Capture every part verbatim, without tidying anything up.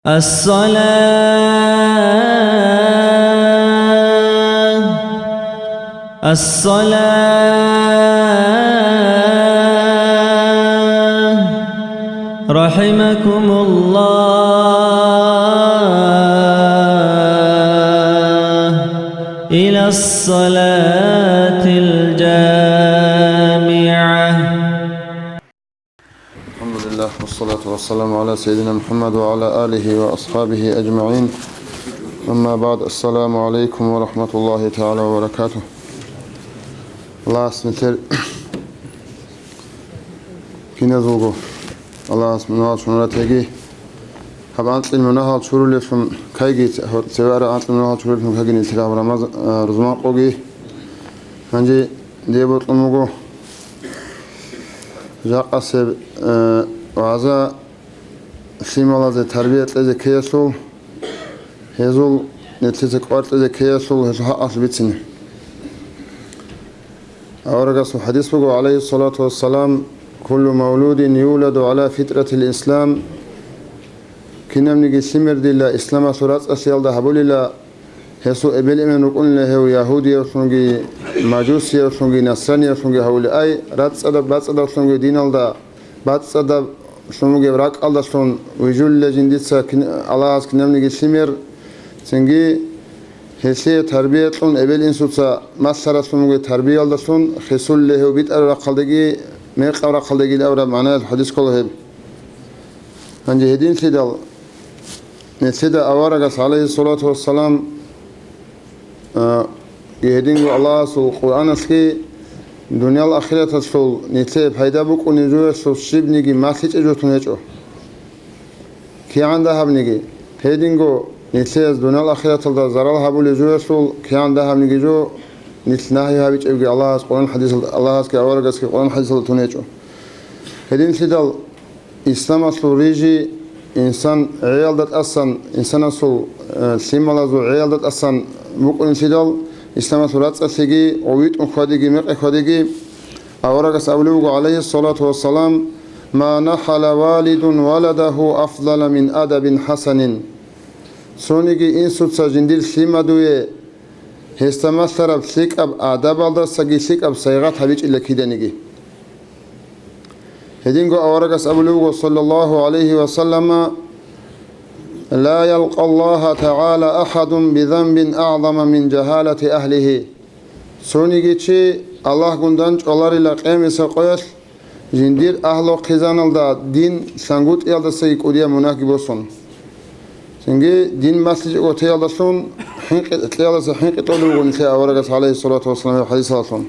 الصلاة، الصلاة، رحمكم الله، إلى الصلاة الجامعة. الحمد لله، والصلاة والسلام على سيدنا محمد وعلى آله وأصحابه أجمعين. أما بعد، السلام عليكم ورحمة الله تعالى وبركاته. Аллагьас нилъер киназулго, Аллагьас мунагьал чунаратеги, гьаб анкьил мунагьал чурулеблъун кайги, цеве араб анкьил мунагьал чурулеблъун кайги нилъер гьаб Рамазан, а, рузман къоги. Гьанже дие бокьун буго жакъасеб, э, вагӀза лъималазе тарбия кьезе ккеялъул, гьезул нилъеца кӀвар кьезе ккеялъул, гьезул хӀакъалъулъ бицине. Аварагасул хадис буго, гӀалайгьиссалату вассалам: «Куллу мавлудин юладу гӀала фитратил ислам». Кинабниги лъимер дила исламалъул рацӀцӀалъиялда гьабулила, гьесул эбел-эмен рукӀунила гьев ягьудиявлъунги, мажусиявлъунги, насраниявлъунги гьавулев, ай, рацӀцӀадаб-бацӀцӀадавлъунги диналда, бацӀцӀадавлъун бугеб ракӀалдалъун вижулила жиндица кин-, Аллагьас кинабниги лъимер, цинги гьелъие тарбия кьун, эбел-инсуца малъаралъун бугеб тарбиялдалъун хисулила гьев битӀараб рахъалдеги, мекъаб рахъалдеги абураб магӀнаялъ хадис ккола гьеб. Гьанже гьединлъидал, нилъеда аварагас, гӀалайгьиссалату вассалам, а, гьединго Аллагьасул Къуръаналъги дуниял ахираталъул нилъее пайда букӀунеб жоялъул щибниги малъичӀеб жо тун гьечӀо. КигӀан дагьабниги, гьединго нилъеяз дуниял ахираталда зарал гьабулеб жоялъул кигӀан дагьабниги жо нилъ нагьи гьабичӀебги Аллагьас Къуръан хадисалда, Аллагьасги аварагасги Къуръан хадисалда тун гьечӀо. Гьединлъидал, исламалъул рижи инсан гӀеялда тӀасан, инсанасул, э, лъималазул гӀеялда тӀасан букӀунелъидал, исламалъул рацӀцӀалъиги, гъовитӀун хьвадиги, мекъи хьвадиги, аварагас абулеб буго, гӀалайгьиссалату вассалам: «Ма нахала валидун валадагьу афдала мин адабин хӀасанин». Цониги инсуца жиндир лъимадуе гьесда малъараб лъикӀаб адабалдасаги лъикӀаб сайгъат гьабичӀила киданиги. Гьединго аварагас абулеб буго, саллаллагьу гӀалайгьи ва саллама: «Ла ялкъаллагьа тагӀала ахӀадун бизанбин агӀзама мин жагьалати агьлигьи». Цониги чи Аллагьгун дандчӀваларила къиямасеб къоялъ жиндир агьлу хъизаналда дин лъангутӀиялдасаги кӀудияб мунагьги босун. Цинги дин малъичӀого теялдалъун хӀинкъи-, кьеялдаса хӀинкъи тӀолеб буго нилъее аварагас, гӀалайгьиссалату вассалам, гьеб хадисалдалъун.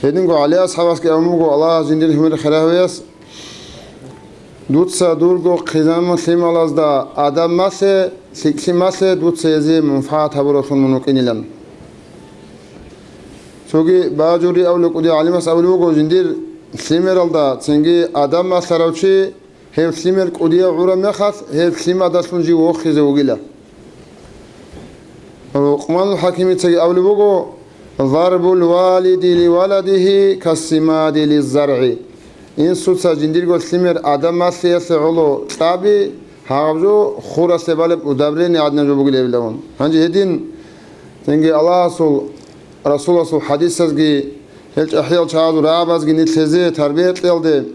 Гьединго ГӀали асхӀабасги абун буго, Аллагьас жиндир гьумер хирагьавияс: «Дуца дурго хъизан-лъималазда адаб малъе, лъикӀлъи малъе, дуца гьезие мунфагӀат гьабураллъун мун вукӀинилан». Цоги бажури абулеб кӀудияв гӀалимас абулеб буго, жиндир лъимералда цинги адаб малъарав чи, гьев лъимер кӀудияв гӀураб мехалъ, гьев лъимадалъун жив вохизе вугила. Лукъманул ХӀакимицаги абулеб буго: «Зарбул валиди ливаладигьи кассимади лиззаргӀи». Инсуца жиндирго лъимер адаб малъиялъе гӀоло кьаби, гьаб жо хуралъе балеб удобрение гӀадинаб жо бугилан абун. Гьанже гьедин, цинги Аллагьасул Расуласул хадисазги, гьел чӀахӀиял чагӀазул рагӀабазги нилъезе тарбия кьеялде,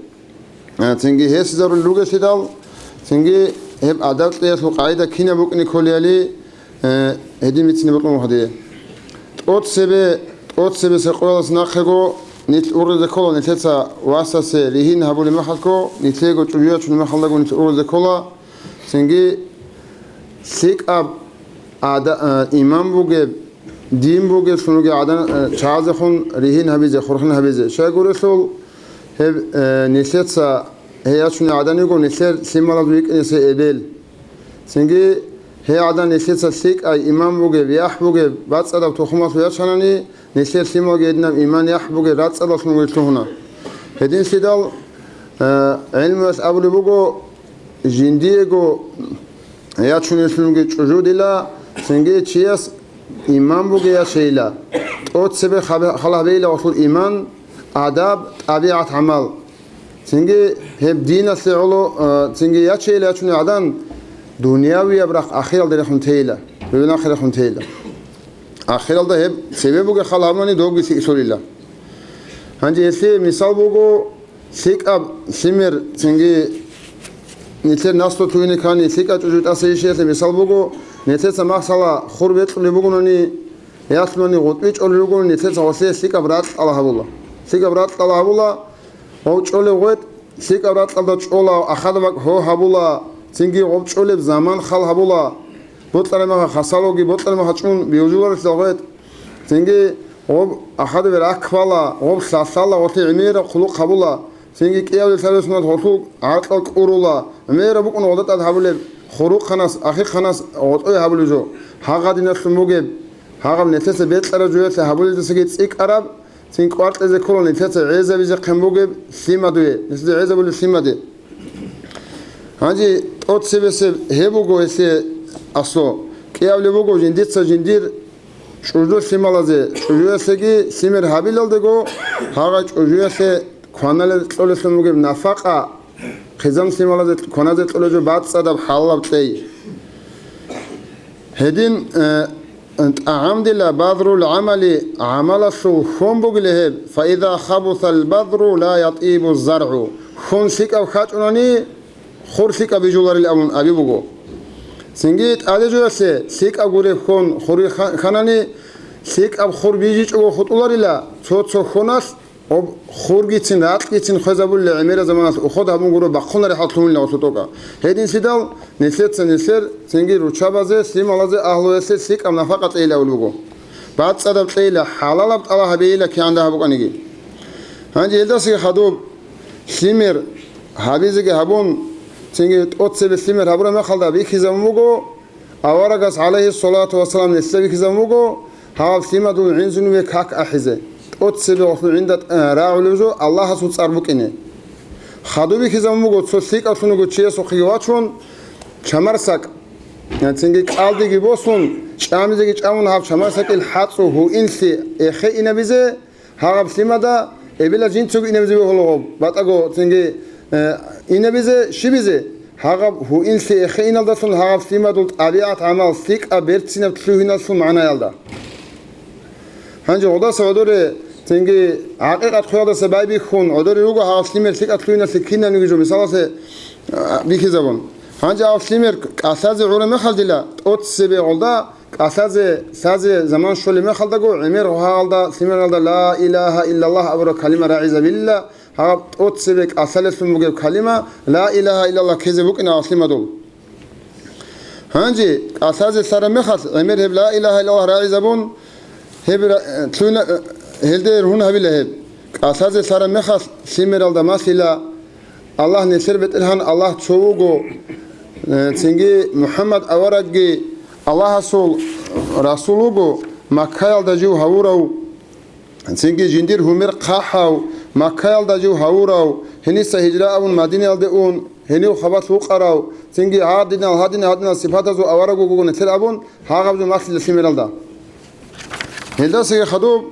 а, цинги гьесизарулел ругелъидал, цинги гьеб адаб кьеялъул къагӀида кинаб букӀине кколебали, э, гьедин бицине бокьун буго гьадие. ТӀоцебе, тӀоцебесеб къоялъ нахъего нилъ ургъизе ккола, нилъеца васасе ригьин гьабулеб мехалъго, нилъего чӀужу ячунеб мехалдаго нилъ ургъизе ккола. Цинги лъикӀаб ада-, а, иман бугеб, дин бугеблъун ругел гӀадан-, а, чагӀазехун ригьин гьабизе, хурхин гьабизе. Щайгурелъул гьеб, а, нилъеца гьей ячуней гӀадан йиго нилъер лъималазул йикӀинасе эбел. Цинги гьей гӀадан нилъеца лъикӀай иман бугеб, яхӀ бугеб, бацӀцӀадаб тухумалъул ячанани, нилъер лъималги гьединаб иман, яхӀ бугеб, рацӀцӀадаллъун вугел лъугьуна. Гьединлъидал, а, гӀелмуялъ абулеб буго, жиндиего ячунеллъунги чӀужу дила, цинги чияс иман бугей яшейила, тӀоцебе хаб-, халабейила гъолъул иман, адаб, тӀабигӀат, гӀамал. Цинги гьеб диналъе гӀоло, а, цинги ячейила ячуней гӀадан, Дуниявияб рахъ ахиралда рехун тейила, гьеб нахъе рехун тейила. Ахиралда гьеб цебе бугеб хал гьабунани довги лъикӀлъулила. Гьанже гьелъие мисал буго, лъикӀаб лъимер, цинги нилъер наслу лъугьине ккани, лъикӀаб чӀужу тӀаса ишиялъе мисал буго, нилъеца масала хур бекьулеб бугони, ялъуни гъутӀби чӀолел ругони, нилъеца гъолъие лъикӀаб ракьалда гьабула. ЛъикӀаб ракьалда гьабула, гъов чӀолеб гъветӀ, лъикӀаб ракьалда чӀола, ахадаб бакӀ гьо гьабула, цинги гъоб чӀолеб заман хал гьабула, бокьараб мехалъ хасалоги, бокьараб мехалъ чӀун бижуларелъул гъветӀ, цинги гъоб ахадабе ракь бала, гъоб лъалъала, гъолъие гӀемераб хъулухъ гьабула, цинги кӀиявлъи лъалесунал гъолъул гӀаркьал кӀурула, гӀемераб букӀун гъолда тӀад гьабулеб, хурухъанас, ахихъанас гъотӀое гьабулеб жо, гьагъадиналъун бугеб, гьагъаб нилъеца бекьараб жоялъе гьабулелдасаги цӀикӀкӀараб, цин кӀваркьизе ккола нилъеца гӀезабизе хъен бугеб лъимадуе, нилъеца гӀезабулеб лъимаде. Гьанже тӀоцебесеб гьеб буго гьелъие аслу. КӀиявлеб буго жиндица жиндир чӀужу лъималазе, чӀужуялъеги лъимер гьабилалдего, гьагъа чӀужуялъе кваналел кьолелъун бугеб нафакъа, хъизан лъималазе кваназе кьолеб жо бацӀцӀадаб хӀалалаб кьей. Гьедин, э, тӀагӀамдила базрул гӀамали, гӀамалалъул хьон бугила гьеб, фаиза хабусал базру ла ятӀибу заргӀу, хьон лъикӀаб хьачӀунани, хур лъикӀаб бижуларил абун аби буго. Цинги тӀаде жоялъе лъикӀаб гуреб хьон хури ха-, хьанани, лъикӀаб хур бижичӀого хутӀуларила, цо-цо хьоналъ Гъоб хургицин, ракьгицин хвезабулел гӀемераб заманалъ уход гьабун гуро бахъунареб хӀал лъугьунила гъосул тӀокӀа. Гьединлъидал нилъеца нилъер цинги руччабазе, лъималазе, агьлуялъе лъикӀаб нафакъа кьейилан абулеб буго. БацӀцӀадаб кьейила, хӀалалаб тӀалаб гьабейила кигӀан дагьаб букӀаниги. Гьанже гьелдасаги хадуб лъимер гьабизеги гьабун, цинги тӀоцебе лъимер гьабураб мехалда бихьизабун буго, Аварагас, гӀалайгьиссалату вассалам, нилъеда бихьизабун буго, гьаб лъимадул гӀинзуниве как ахӀизе, тӀоцебе гъолъул гӀинда, э, рагӀулеб жо Аллагьасул цӀар букӀине. Хадуб бихьизабун буго, цо лъикӀавлъун вуго чиясухъеги вачун, чамарсакӀ, э, цинги кӀалдиги босун, чӀамизеги чӀамун, гьаб чамарсакӀил хӀацӀу гьуинлъи эхе инабизе, Гьагъаб лъимада эбела жинцаго инабизе бегьулаго, батӀаго цинги, э, инабизе, щибизе? Гьагъаб гьуинлъи эхе иналдалъун гьагъаб лъимадул тӀабигӀат-гӀамал лъикӀаб берцинаб лъугьиналъул магӀнаялда. Гьанже гъудаса гӀодоре цинги гӀакъикъат хъуялдаса байбихьун, гӀодоре руго гьагъаб лъимер лъикӀаб лъугьиналъе кинабниги жо, мисалалъе, а, бихьизабун. Гьанже гьаб лъимер кӀалъазе гӀураб мехалдила, тӀоцебе гъолда, КӀалъазе, лъазе заман щолеб мехалдаго, гӀемер гьагъалда, лъимералда ла илагьа иллаллагь абураб калима рагӀизабила, гьаб тӀоцебе кӀалъалелъун бугеб калима, ла илагьа иллаллагь ккезе букӀина гьаб лъимадул. Гьанже кӀалъазе лъараб мехалъ, гӀемер гьеб ла илагьа иллаллагь рагӀизабун, гьеб ра-, лъугьина-, гьелде ргьун гьабила гьеб. КӀалъазе лъараб мехалъ, лъимералда малъила, Аллагь нилъер БетӀергьан Аллагь цо вуго, э, цинги МухӀаммад аварагги Аллагьасул расул вуго, Маккаялда жив гьавурав, цинги жиндир гьумер хъахӀав, Маккаялда жив гьавурав, гьениса гьижра абун Мадинаялде ун, гьенив хабалъ вукъарав, цинги гьадинал, гьадинал, гьадинал сипатазул авараг вуго нилъер абун, гьагъаб жо малъила лъимералда. Гьелдасаги хадуб,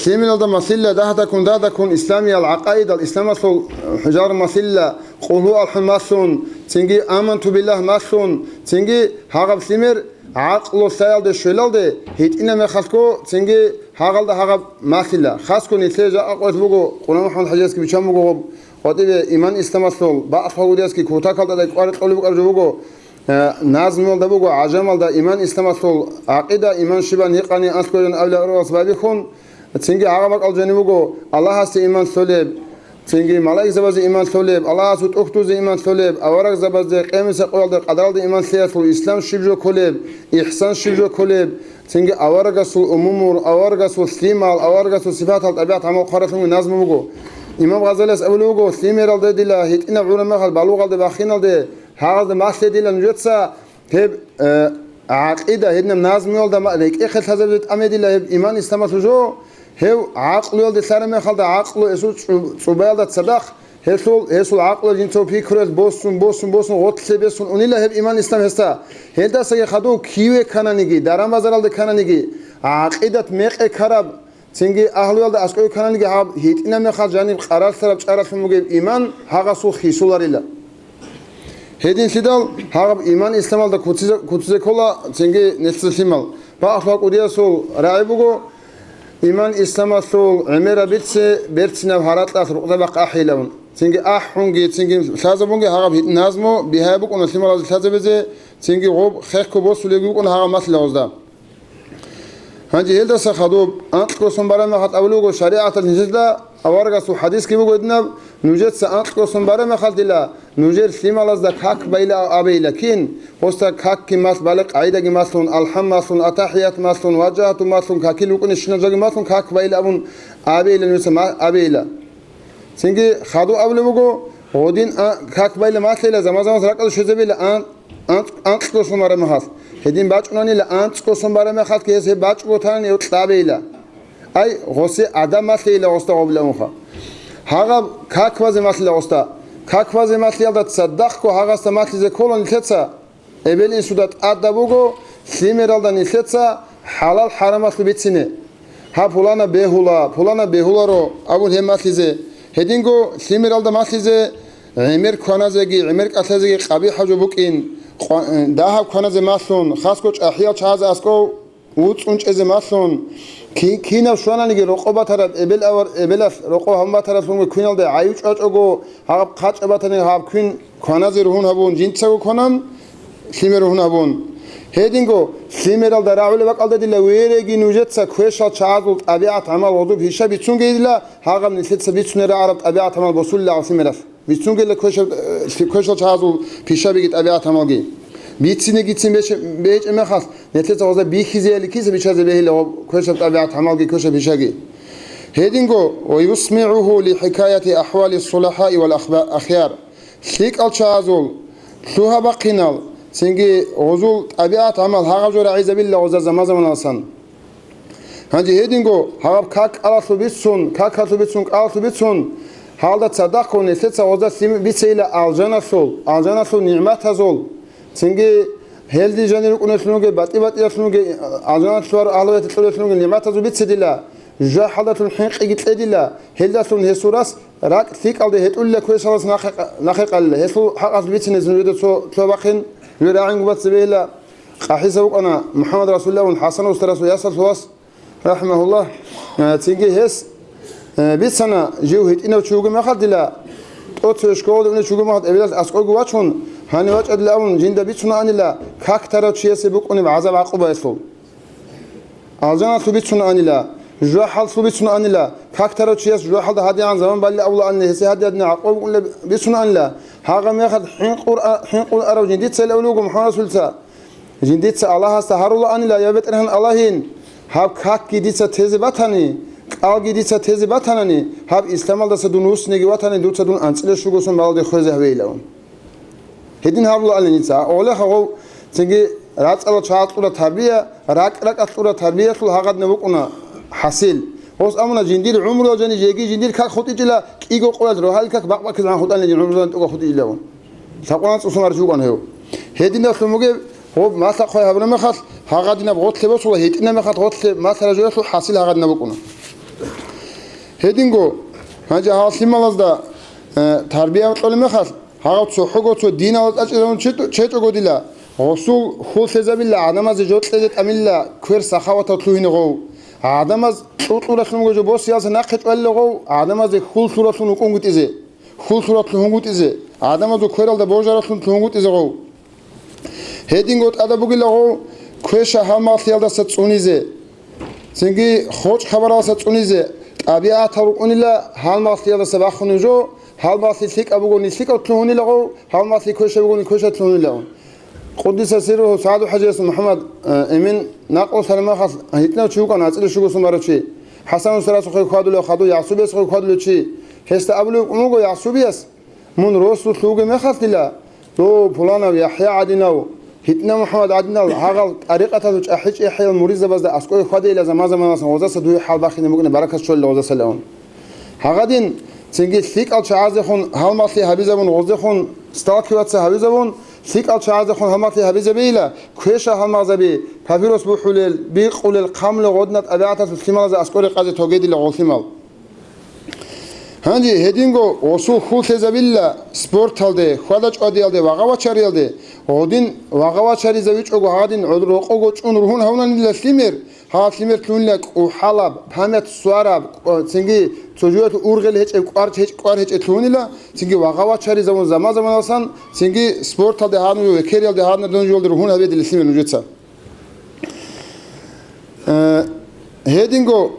лъимералда малъила дагьдаккун, дагьдаккун исламиял гӀакъаидал, исламалъул хӀужар малъила, къулгьу алхӀун малъун, цинги аманту биллагь малъун, цинги гьагъаб лъимер гӀакълу лъаялде щвелалде гьитӀина мехалъго, цинги гьагъалда гьагъаб малъила. Хасго нилъее жакъа къоялъ буго, Къуран МухӀаммад ХӀажиясги биччан буго гъоб, къватӀибе иман-исламалъул бакълъун гьавудиясги кутакалда кӀварикь кьолеб букӀараб жо буго, Э, назмуялда буго гӀажамалда иман-исламалъул гӀакъида, иман щибан гьикъани анлъго жан авлиял ургъас байбихьун, цинги гьагъа бакӀал жаниб буго Аллагьасде иман лъолеб, цинги малаикзабазде иман лъолеб, Аллагьасул тӀухьдузде иман лъолеб, аварагзабазде, къемиса къоялда къадаралде иман лъеялъул ислам щиб жо кколеб, ихсан щиб жо кколеб, цинги аварагасул умумул, аварагасул лъимал, аварагасул сипатал, тӀабигӀат-гӀамал хъваралъунги назму буго. Имам Гъазалияс абулеб буго, лъимералде дила гьитӀинаб гӀураб мехалъ балугъалде бахиналде, гьагъазда малъе дила нужеца гьеб, э, гӀакъида, гьединаб назмуялда ма-, рекӀехъе лъазабизе тӀамедила гьеб иман-исламалъул жо, гьев гӀакълуялде лъараб мехалда, гӀакълу эсул цӀу-, цӀубаялда цадахъ, гьелъул, гьесул гӀакълуялъ жинцав пикруялъ босун, босун, босун, гъотлъе бесун унила гьеб иман-ислам гьесда. Гьелдасаги хадув киве ккананиги, даран-базаралде ккананиги, гӀакъидат мекъи ккараб, Цинги агьлуялда аскӀове ккананиги гьаб гьитӀинаб мехалъ жаниб къарарлъараб чӀаралъун бугеб иман гьагъасул хисуларила. Гьединлъидал гьаб иман-исламалда куцизе, куцизе ккола цинги нилъеца лъимал. Бакълъугьа кӀудиясул рагӀи буго, иман-исламалъул гӀемераб берци-, берцинаб гьаракьалъ рукъзабахъ ахӀилавун. Цинги ахӀунги, цинги лъазабунги гьаб назму бигьаяб букӀуна лъималазе лъазабизе, цинги гъоб хехго босулебги букӀуна гьаб малъилагъузда. Гьанже гьелдаса хадуб, анкьго сон бараб мехалъ абулеб буго шаригӀаталъ нилъеда, аварагасул хадисги буго гьединаб, нужеца анкьго сон бараб мехалъ дила, нужер лъималазда как байила абейила. Кин? Гъосда какги малъ, бале къагӀидаги малъун, алхӀам малъун, атахӀият малъун, важагьату малъун, какил рукӀунищинал жоги малъун, как байила абун абейила нужеца ма-, абейила. Цинги хадуб абулеб буго, гъодин а-, как байила малъейила, заман-заманас ракӀалде щвезабейила ан-, анцӀ-, анкьго сон бараб мехалъ. Гьедин бачӀунанила анцӀго сон бараб мехалъги гьес гьеб бачӀого танани гьев кьабейила. Ай, гъосе гӀадаб малъейила гъосда гъобилавунха. Гьагъаб как базе малъила гъосда. Как базе малъиялда цадахъго гьагъасда малъизе ккола нилъеца. Эбел-инсуда тӀадаб буго лъимералда нилъеца хӀалал-хӀарамалъул бицине. Гьаб пуланаб бегьула, пуланаб бегьуларо абун гьеб малъизе. Гьединго лъимералда малъизе гӀемер кваназеги, гӀемер кӀалъазеги къабихӀаб жо букӀин, къва-, дагьаб кваназе малъун, хасго чӀахӀиял чагӀазе аскӀов вуцӀцӀун чӀезе малъун, ки-, кинав щвананиги рокъоб батараб эбел авар-, эбелалъ рокъоб гьабун батаралъунго квиналда гӀайиб чӀвачӀого, гьаб хъачӀаб батани гьаб квин кваназе ругьун гьабун, жинцаго кванан, лъимер ругьун гьабун. Гьединго, лъимералда рагӀулеб бакӀалда дила вереги нужеца квешал чагӀазул тӀабигӀат-гӀамал гъозул пиша бицунги дила, гьагъаб нилъеца бицунеб рагӀараб тӀабигӀат-гӀамал босулила гьав лъимералъ. Бицунгела квешал, квешал чагӀазул пишабиги тӀабигӀат-гӀамалги. Бицинегицин бече-, бечӀеб мехалъ, нилъеца гъоза бихьизеяли киса бичазе бегьила гъоб квешаб тӀабигӀат-гӀамалги, квешаб пишаги. Гьединго, ва юсмигӀугьу ли хӀикаяти ахӀвали сулахӀаи вал ахба-, ахяр. ЛъикӀал чагӀазул, лъугьа-бахъинал, цинги гъозул тӀабигӀат-гӀамал гьагъаб жо рагӀизабила гъоза заман-заманалсан. Гьанже гьединго гьаб как кӀалалъул бицун, какалъул бицун, кӀалалъул бицун, гьалда цадахъго нилъеца гъозда лъим бицейила алжаналъул, алжаналъул нигӀматазул, цинги гьелде жанир рукӀунелъун ругел, батӀи-батӀиялъун ругел, алжаналъул агьлуялъе кьолелъун ругел нигӀматазул бицедила, жужахӀалдалъун хӀинкъиги кьедила, гьелдалъун гьесул рас ракӀ лъикӀалде гьетӀулила квешалас нахъе-, нахъе къалила, гьелъул хӀакъалъулъ бицинезин жидеда цо, цо бахъин, жо рагӀингу бацабейила. КъахӀиса вукӀана МухӀаммад Расулиллагьун ХӀасан устарасул ясалъул вас, рахӀимагьуллагь, э, цинги гьес, э, бицана, жив гьитӀинав чи вугеб мехалъ дила, тӀоцеве школалде унев чи вугеб мехалъ эбелалъ аскӀовги вачун, гьанив вачӀадила абун, жинда бицунаанила как тарав чиясе букӀунеб гӀазаб-гӀакъубаялъул. Алжаналъул бицунаанила, жужахӀалъул бицунаанила, как тарав чияс жужахӀалда гьадигӀан заман балли абулаанила, гьесие гьадин-гьадинаб гӀакъуба букӀунила бицунаанила, гьагъа мехалъ хӀинкъур-, хӀинкъун арав жиндицайилан абулеб буго МухӀаммад Расулица. Жиндица Аллагьасда гьарулаанила, я БетӀергьан Аллагьин, гьаб какги дица тезе батани, кӀалги дица тезе батанани, гьаб исламалдаса дун вуссинеги ватани, дуца дун анцӀила щуго сон балалде хвезе гьавейилан. Гьедин гьабулаанила дица. Гьоле гьагъов цинги рацӀцӀалал чагӀаз кьураб тарбия, ракӀ-ракӀалъ кьураб тарбиялъул гьагъадинаб букӀуна хӀасил. Гъос абуна, жиндир гӀумруялъ жани жеги жиндир как хутӀичӀила, кӀиго къоялъ рогьалил как бакъ-бакъизегӀан хутӀанила жин гӀумруялъ тӀокӀаб хутӀичӀилавун. Лъабкъоялда цӀусун арав чи вукӀана гьев. Гьединалъун бугеб, гъоб малъа-хъвай гьабураб мехалъ, гьагъадинаб гъотлъе босула, гьитӀинаб мехалъ гъотлъе малъараб жоялъул хӀасил гьагъадинаб букӀуна. Гьединго, гьанже гьал лъималазда, э, тарбия кьолеб мехалъ, гьагъав цохӀого цо диналда тӀачӀизавун чечӀого дила, гъосул хьул лъезабила, гӀадамазе жо кьезе тӀамила, квер сахаватав лъугьине гъов. ГӀадамаз кьукьуралъун жо босиялса нахъе чӀвалила гъов, гӀадамазде хьул лъуралъун вукӀунгутӀизе. Хьул лъуралъун гьунгутӀизе, гӀадамазул квералда божаралъун лъугьунгутӀизе гъов. Гьединго тӀадаб бугила гъов квеша гьалмагълъиялдаса цӀунизе, цинги хочӀ хабаралдаса цӀунизе, тӀабигӀатал рукӀунила гьалмагълъиялдаса бахунеб жо, гьалмагълъи лъикӀаб бугони лъикӀав лъугьунила гъов, гьалмагълъи квешаб бугони квешав лъугьунила гъов. Къуддиса сирругьу СагӀаду ХӀажиясул МухӀаммад, э, Эмин накълулъараб мехалъ, гьитӀинав чи вукӀана, анцӀила щуго сон барав чи. ХӀасан устарасухъе хьвадулев хадув, ЯгӀсубиясухъе хьвадулев чи. Гьесда абулев вукӀун вуго ЯгӀсубияс, мун росулъ вугеб мехалъ дила, дов пуланав ЯхӀя гӀадинав, гьитӀинав МухӀаммад гӀадинал, гьагъал тӀарикъаталъул чӀахӀи-чӀехӀиял муридзабазда аскӀове хьвадейила заман-заманалъ гъозаса дуе хӀал бахине букӀине баракат щолила гъозаса лаун. Гьагъадин, цинги лъикӀал чагӀазехун гьалмагълъи гьабизабун, гъозехун сталкиваться гьабизабун, лъикӀал чагӀазехун гьалмагълъи гьабизабейила, квеша гьалмагъзаби, папирос бухӀулел, бикъулел, хъамулел гъодна тӀабигӀаталъул лъималазда аскӀоре къазе тогедила гъолъимал. Гьанже гьединго гъосул хьул лъезабила спорталде, хьвада-чӀвадиялде, вагъа-вачариялде. Гъодин вагъа-вачаризавичӀого гьадин гӀодор рокъого чӀун ругьун гьавунанила лъимер, гьаб лъимер лъунила кӀухӀалаб, память свараб, кӀо-, цинги цо жуялъул ургъел гьечӀеб, кӀвар гьечӀ-, кӀвар гьечӀеб лъунила, цинги вагъа-вачаризавун заман-заманалсан, цинги спорталде гьадин, векериялде гьадин, дун жуялде ругьун гьабедила лъимер нужеца. Э, гьединго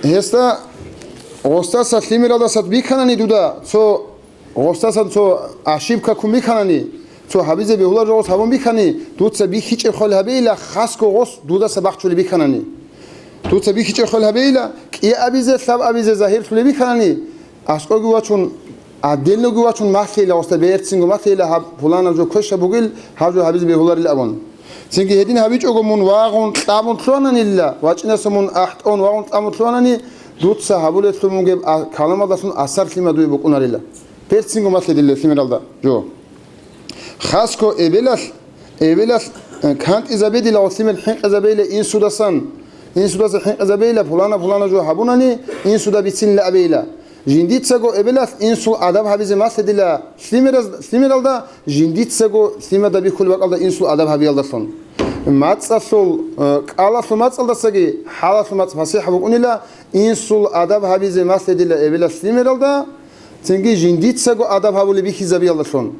гьесда гъостаса лъимералдаса бихьанани дуда, цо гъостасан цо ошибка ккун бихьанани, цо гьабизе бегьулар жо гъос гьабун бихьани, дуца бихьичӀеб хъвел гьабейила, хасго гъос дудаса бахчулеб бихьанани. Дуца бихьичӀеб хъвел гьабейила, кӀиабизе, лъабабизе загьирлъулеб бихьанани, аскӀоги вачун, отдельноги вачун малъейила гъосда, берцинго малъейила гьаб пуланаб жо квешаб бугел, гьаб жо гьабизе бегьуларил абун. Цинги гьедин гьабичӀого мун вагъун кьабун лъугьананила, вачӀинаса мун ахӀтӀун вагъун кьабун лъугьанани, дуца гьабулелъул мугеб а-, каламалдалъун асар лъимер дуе букӀунарила. Берцинго малъедила лъимералда жо. Хасго эбелалъ, эбелалъ, э, кантӀизабедила ва лъимер хӀинкъизабейила инсудасан. Инсудаса хӀинкъизабейила, пулана-пулана жо гьабунани, инсуда бицинила абейила. Жиндицаго эбелалъ инсул адаб гьабизе малъедила лъимераз-, лъимералда, жиндицаго лъимада бихьулеб бакӀалда инсул адаб гьабиялдалъун. МацӀалъул, э, кӀалалъул мацӀалдасаги хӀалалъул мацӀ пасихӀа букӀунила, инсул адаб гьабизе малъедила эбелалъ лъимералда, цинги жиндицаго адаб гьабулеб бихьизабиялдалъун.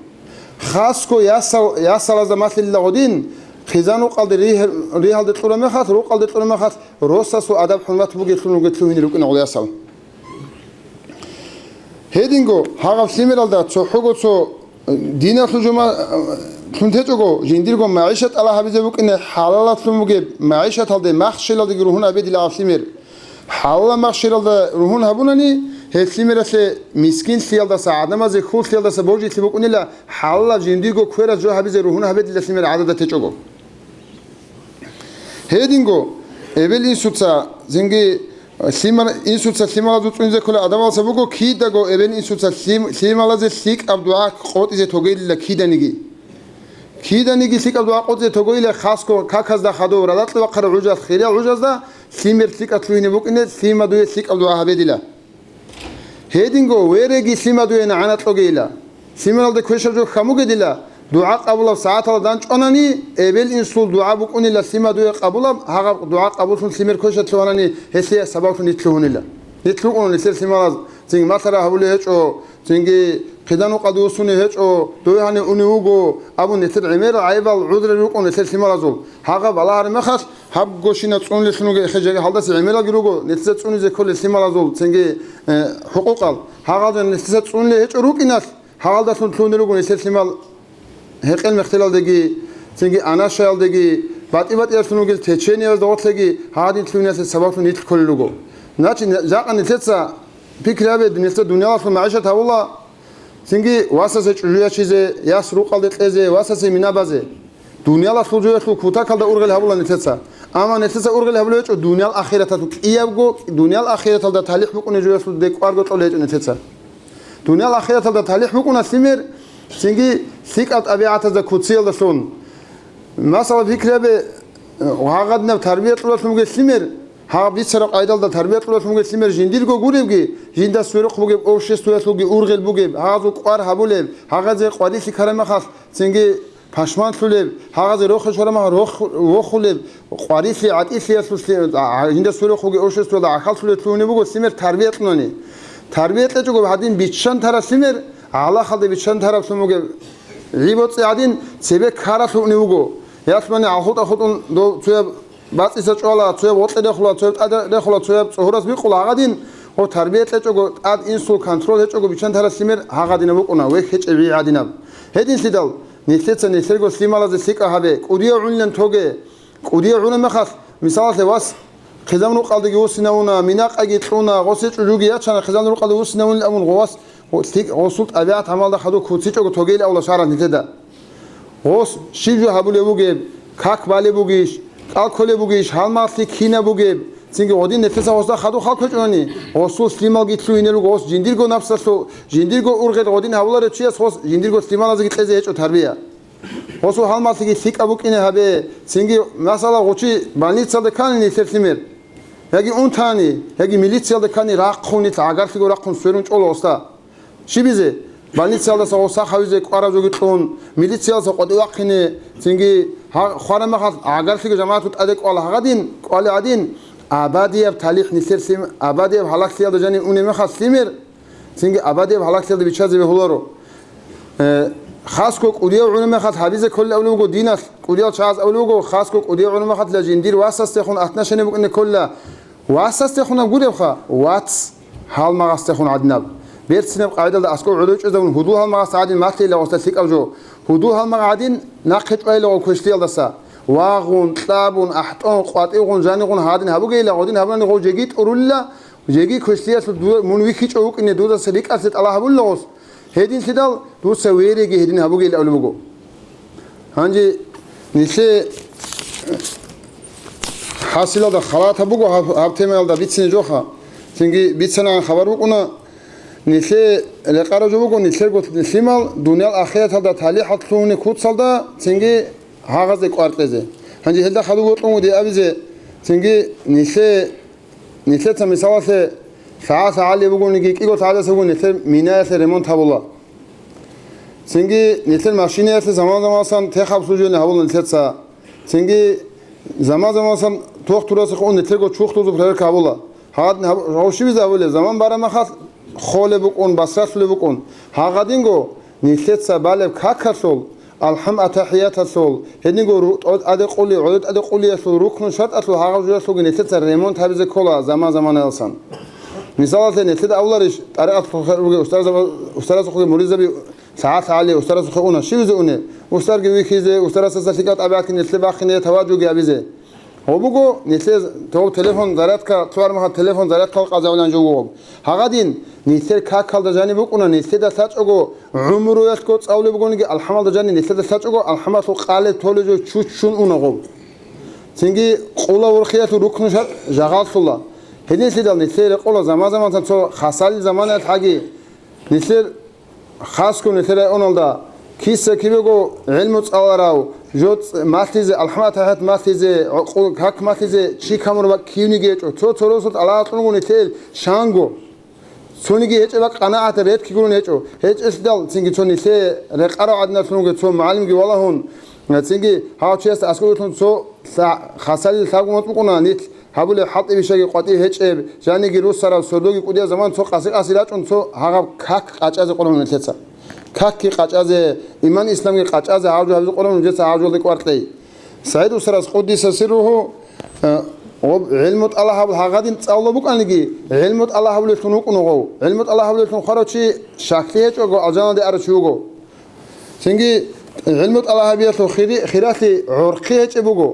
Хасго ясал-, ясалазда малъилила гъодин, хъизан рукъалде ригь-, ригьалде кьураб мехалъ, рукъалде кьураб мехалъ, росасул адаб-хӀурмат бугеблъун ругел лъугьине рукӀина гъол ясал. Гьединго гьагъаб лъимералда цохӀого цо, э, диналъул жума-, э, лъун течӀого, жиндирго магӀишат тӀалаб гьабизе букӀине хӀалалаблъун бугеб магӀишаталде махщелалдаги ругьун гьабедила гьаб лъимер. ХӀалалаб махщелалда ругьун гьабунани, гьеб лъимералъе мискинлъиялдаса, гӀадамазе хьуллъиялдаса божилъи букӀунила, хӀалалаб жиндирго квераз жо гьабизе ругьун гьабедила лъимер гӀадада течӀого. Гьединго, эбел-инсуца, цинги лъимал-, инсуца лъималазул цӀунизе ккола адабалса буго, кидаго эбел-инсуца лъим-, лъималазе лъикӀаб дугӀа къотӀизе тогейилила киданиги. Киданиги лъикӀаб дугӀа къотӀизе тогейила хасго каказда хадув радакьлъи вахъарав гӀужалъ хириял гӀужазда лъимер лъикӀаб лъугьине букӀине лъима дуе лъикӀаб дугӀа гьабедила. Гьединго, вереги лъимадуе нагӀана кьогейила. Лъимералда квешаб жо хьамугедила, дугӀа къабулаб сагӀаталда данчӀванани, эбел-инсул дугӀа букӀунила лъимадуе къабулаб, гьагъаб дугӀа къабуллъун лъимер квешалъуванани, гьелъие сабаблъун нилъ лъугьунила. Нилъ лъугьун нилъер лъималаз, цинги малъара гьабулей гьечӀо, цинги хъидан укъалде вуссуней гьечӀо, дой гьанив унев вуго, абун нилъер гӀемерал гӀайибал гӀузрал рукӀун нилъер лъималазул. Гьагъаб балагьараб мехалъ, гьаб гошина цӀунулелъун вуго эхе жеги гьалдаса гӀемералги руго, нилъеца цӀунизе кколел лъималазул цинги, э, хӀукъукъал. Гьагъалда нилъеца цӀунулел гьечӀо рукӀиналъ, гьагъалдалъун лъугьунел руго нилъер лъимал гьекъел-мехтелалдеги, цинги анашаялдеги, батӀи-батӀиялъун вугел течениязда гъорлъеги гьагъадин лъугьиналъе сабаблъун нилъ кколел руго. Значит, жакъа нилъеца пикри гьабе, нилъеца дуниялалъул магӀишат гьабула, цинги васасе чӀужу ячизе, яс рукъалде кьезе, васасе мина базе. Дуниялалъул жоялъул кутакалда ургъел гьабула нилъеца. Амма нилъеца ургъел гьабулеб гьечӀо дуниял ахираталъул кӀиябго, дуниял ахираталда талихӀ букӀунеб жоялъул декӀкӀварго кьолеб гьечӀо нилъеца. Дуниял ахираталда талихӀ букӀуна лъимер, цинги лъикӀаб тӀабигӀатазда куциялдалъун. Масала, пикри гьабе, гьагъадинаб тарбия кьулалъун бугел лъимер, гьаб бицараб къайдалда тарбия кьулалъун бугел лъимер жиндирго гуребги, жинда сверухъ бугеб обществоялъулги ургъел бугеб, гьазул кӀвар гьабулеб, гьагъазе къварилъи ккараб мехалъ, цинги пашманлъулеб, гьагъазе рохе щвараб мехалъ рох-, вохулеб, къварилъи гӀатӀилъиялъулъе, а, жинда сверухъ бугеб обществоялда гӀахьаллъулеб лъугьунеб буго лъимер тарбия кьунани. Тарбия кьечӀого гьадин биччан тараб лъимер, гӀалахалде биччан тараблъун бугеб гӀи-боцӀи гьадин цебе ккаралъувни вуго. Ялъмани гӀалхутӀа хутӀун дов цояб бацӀиса чӀвала, цояб гъоркье рехула, цояб тӀаде рехула, цояб цӀогьорас бикъула гьагъадин, гъо тарбия кьечӀого, тӀад инсул контроль гьечӀого биччан тараб лъимер гьагъадинаб букӀуна, вехь гьечӀеб гӀи гьадинаб. Гьединлъидал, нилъеца нилъерго лъималазе лъикӀа гьабе, кӀудияв гӀунилан тоге, кӀудияв гӀуна мехалъ, мисалалъе, вас хъизан рукъалдаги вуссинавуна, минакъаги кьуна, гъосе чӀужуги ячана, хъизан рукъалде вуссинавунилан абун, гъо вас, гъо лъикӀ-, гъосул тӀабигӀат гьамалда хадуб куцичӀого тогейилан абула шаргӀалъ нилъеда. Гъос щиб жо гьабулеб бугеб, как балеб бугищ, кӀал кколеб бугищ, гьалмагълъи кинаб бугеб, цинги гъодин нилъеца гъосда хадуб халкъ гьечӀони, гъосул лъималги лъугьине руго, гъос жиндирго напсалъул, жиндирго ургъел гъодин гьабуларев чияс гъос жиндирго лъималазеги кьезе гьечӀо тарбия. Гъосул гьалмагълъиги лъикӀаб букӀине гьабе, цинги, масала, гъучи больницалда ккани нилъер лъимер. Яги унтани, яги милициялда ккани рахъун, нилъ гӀагарлъиго рахъун сверун чӀола гъоста. Щибизе? Больницаялдаса гъоса хавизе кӀвараб жоги кьун, милициялдаса къватӀив вахъине, цинги гьа-, хвараб мехалъ гӀагарлъиго жамагӀатго тӀаде кӀвала гьагъадин, кӀвали гӀадин, абадияб талихӀ нилъер лъим-, абадияб гьалаклъиялда жанив унеб мехалъ лъимер, цинги абадияб гьалаклъиялда биччазе бегьуларо. Э, хасго кӀудияв гӀумру мехалъ гьабизе кколел абулеб буго диналъ, кӀудиял чагӀаз абулеб буго, хасго кӀудияв гӀумру мехалъ жиндир васасдехун отношение букӀине ккола. Васасдехунаб гуребха, вац гьалмагъасдехун гӀадинаб. Берцинаб къагӀидалда аскӀов гӀодов чӀезавун гьудул гьалмагъасда гӀадин малъейила гъосда лъикӀаб жо. Гьудул гьалмагъ гӀадин нахъе чӀвайила гъов квешлъиялдаса. Вагъун, кьабун, ахӀтӀун, къватӀивгъун, жанигъун гьадин гьабугейила, гъодин гьабунани гъов жеги тӀурулила, жеги квешлъиялъул дуда-, мун вихьичӀо вукӀине дудаса рикӀкӀалъе тӀалаб гьабулила гъос. Гьединлъидал дуца вереги гьедин гьабугейилан абулеб буго. Гьанже нилъее хӀасилалда халатаб буго гьаб, гьаб темаялда бицине жоха. Цинги бицанагӀан хабар букӀуна, нилъее рекъараб жо буго нилъерго лъимал дуниял ахираталда талихӀал лъугьунеб куцалда, цинги гьагъазде кӀвар кьезе. Гьанже гьелда хадуб бокьун буго дие абизе, цинги нилъее Нилъеца мисалалъе, лъагӀа-лъагӀалие бугониги, кӀиго лъагӀалиялъе бугони нилъер минаялъе ремонт гьабула. Цинги нилъер машинаялъе заман-заманасан техобслуживание гьабула нилъеца. Цинги заман-заманасан тохтурасухъе ун нилъего чурхдузул проверка гьабула. Гьагъадин гьаб-, гьав щибизе гьабулеб? Заман бараб мехалъ холеб букӀун, басралъулеб букӀун. Гьагъадинго нилъеца балеб какалъул, АлхӀам атахӀияталъул, гьединго ру-, тӀо-, тӀаде къули, гӀодов тӀаде къулиялъул рукну шартӀалъул гьагъаб жоялъулги нилъеца ремонт гьабизе ккола заман-заманаялсан. Мисалалъе, нилъеда авуларищ, тӀарикъаталъухъе ругел устарзаба-, устарасухъе муридзаби лъагӀа-лъагӀалие устарасухъе уна, щибизе уне? Устарги вихьизе, устарасдаса лъикӀаб тӀабигӀатги нилъее бахине таважуги гьабизе. Гьоб буго, нилъее гьоб телефон зарядка, цо армаха телефон зарядкал къазавилан жо вугьоб. Гьагъадин, нилъер какалда жаниб букӀуна, нилъеда лъачӀого гӀумруялъго цӀалулеб бугониги, алхӀамалда жаниб нилъеда лъачӀого, алхӀамалъул къалеб толеб жо чуччун уна гъоб. Цинги къула урхиялъул рукну шартӀ жагъаллъула. Гьединлъидал нилъее рекъола заман-заманасан цо хасалил заманаялъ гьаги, нилъер Хасго нилъер районалда киса-кибего гӀилму цӀаларав, жо цӀ-, малъизе, алхӀам атахӀият малъизе, гӀукъу-, как малъизе чи камураб бакӀ кивниги гьечӀо. Цо-цо росулъ тӀалаб кьун буго нилъее шанго. Цониги гьечӀеб бакӀ къанагӀат ретги гурун гьечӀо. ГьечӀелъидал цинги цо нилъее рекъарав гӀадиналъун вуго цо мугӀалимги валагьун. Цинги гьав чиясда аскӀоветлъун цо лъа-, хасалил лъабго моцӀ букӀуна нилъ. Гьабулеб хӀалтӀи бищаги къватӀив гьечӀеб, жаниги руссараб, сордоги кӀудияб заман цо къаси-къаси рачӀун цо гьагъаб как къачӀазе къолеб нилъеца. Какги къачӀазе, иман-исламги къачӀазе гьав жо гьабизе къолеб нужеца гьав жолде кӀвар кьей. СагӀид устарас, къуддиса сирругьу, э, гъоб гӀилму тӀалаб гьабул гьагъадин цӀалула букӀаниги, гӀилму тӀалаб гьабулеллъун вукӀун гъов. ГӀилму тӀалаб гьабулеллъун хварав чи щаклъи гьечӀого алжаналде арав чи вуго. Цинги гӀилму тӀалаб гьабиялъул хири-, хиралъи гӀорхъи гьечӀеб буго.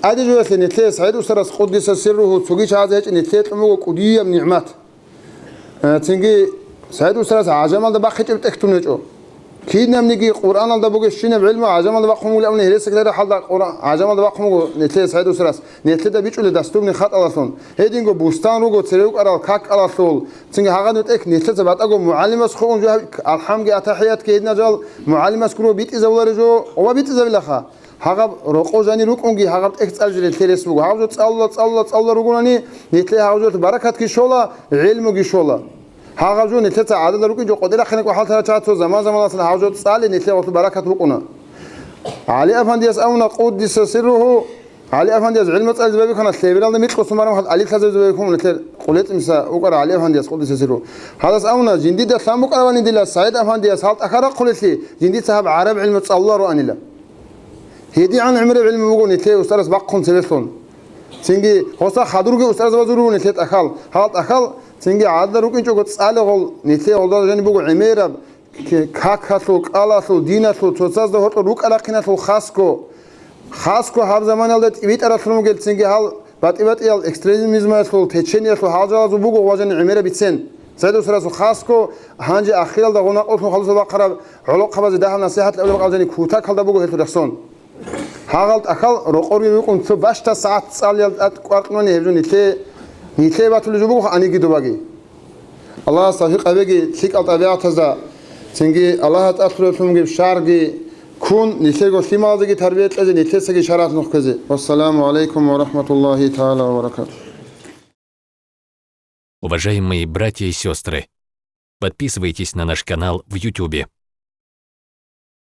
ТӀаде жоялъе нилъее СагӀид устарас, къуддиса сирругьу, цоги чагӀазе гьечӀеб нилъее кьун буго кӀудияб нигӀмат. Э, цинги СагӀид устарас гӀажамалда бахъичӀеб тӀехь тун гьечӀо. Кинабниги Къуръаналда бугебщинаб гӀилму гӀажамалда бахъун бугилан абуни гьересизе кколареб хӀалда Къуръан гӀажамалда бахъун буго нилъее СагӀид устарас. Нилъеда бичӀчӀулеб дастурный хатӀалъун. Гьединго бустан руго цере рукӀарал какалъул. Цинги гьагъадин тӀехь нилъеца батӀаго мугӀалимас хъугӀун жо гьаб-, алхӀамги атахӀиятги гьединал жал мугӀалимас гуро битӀизабуларе жо ва битӀизабилаха. Гьагъаб рокъо жанир рукӀунги гьагъаб тӀехь цӀализе нилъее рес буго. Гьагъаб жо цӀалула, цӀалула, цӀалула ругунани, нилъее гьагъаб жоялъул баракатги щола, гӀилмуги щола. Гьагъаб жо нилъеца гӀадада рукӀинчӀо къотӀи рахъинакӀо хӀалтарал чагӀаз цо заман-заманалъ гьагъаб жо цӀале нилъее гъорлъ баракат букӀуна. ГӀали афандияс абуна, къуддиса сирругьу, ГӀали афандияс гӀилму цӀализе байбихьана, лъебералда микьго сумарав хӀал ГӀали лъазабизе байбихьун нилъер къулетӀимса вукӀара ГӀали афандияс, къуддиса сирругьу. Гьадас абуна, жиндида лъан букӀаравани дила СагӀид афандияс гьал тӀахьал рахъулелъи, жиндица гьаб гӀараб гӀилму цӀалулароанила. ГьедигӀан гӀемераб гӀилму буго нилъее устарас бахъун цевелъун. Цинги гъоса хадурги устарзабазул руго нилъее тӀахьал. Гьал тӀахьал цинги гӀадада рукӀинчӀого цӀале гъол нилъее гъолда жаниб буго гӀемераб к-, какалъул, кӀалалъул, диналъул, цоцазда гьоркьор рукӀа-рахъиналъул хасго. Хасго гьаб заманалда тӀибитӀаралъун вугел цинги гьал батӀи-батӀиял экстремизмалъул, течениялъул гьал жалазул буго гъважани гӀемераб бицен. СагӀид устарасул хасго гьанже ахиралда гъунакъулъун халуса бахъараб гӀолохъабазе дагьаб насихӀат кьабулеб къалжани кутакалда буго гьелъул рехсон. Гьагъал тӀахьал рокъорги рукӀун цо бащдаб сагӀат цӀалиялда тӀад кӀвар кьуни гьеб жо нилъее, нилъее батулеб жо буго гьаниги добаги. Аллагьас тавфикъ гьабеги лъикӀал тӀабигӀатазда, цинги Аллагьас тӀад лъураллъун бугеб шаргӀги ккун, нилъерго лъималазеги тарбия кьезе, нилъецаги шаргӀалъ нух кквезе. Вассаламу гӀалайкум ва рахӀматуллагьи тагӀала ва баракатугь. Уважаемые братья и сестры, подписывайтесь на наш канал в Ютубе.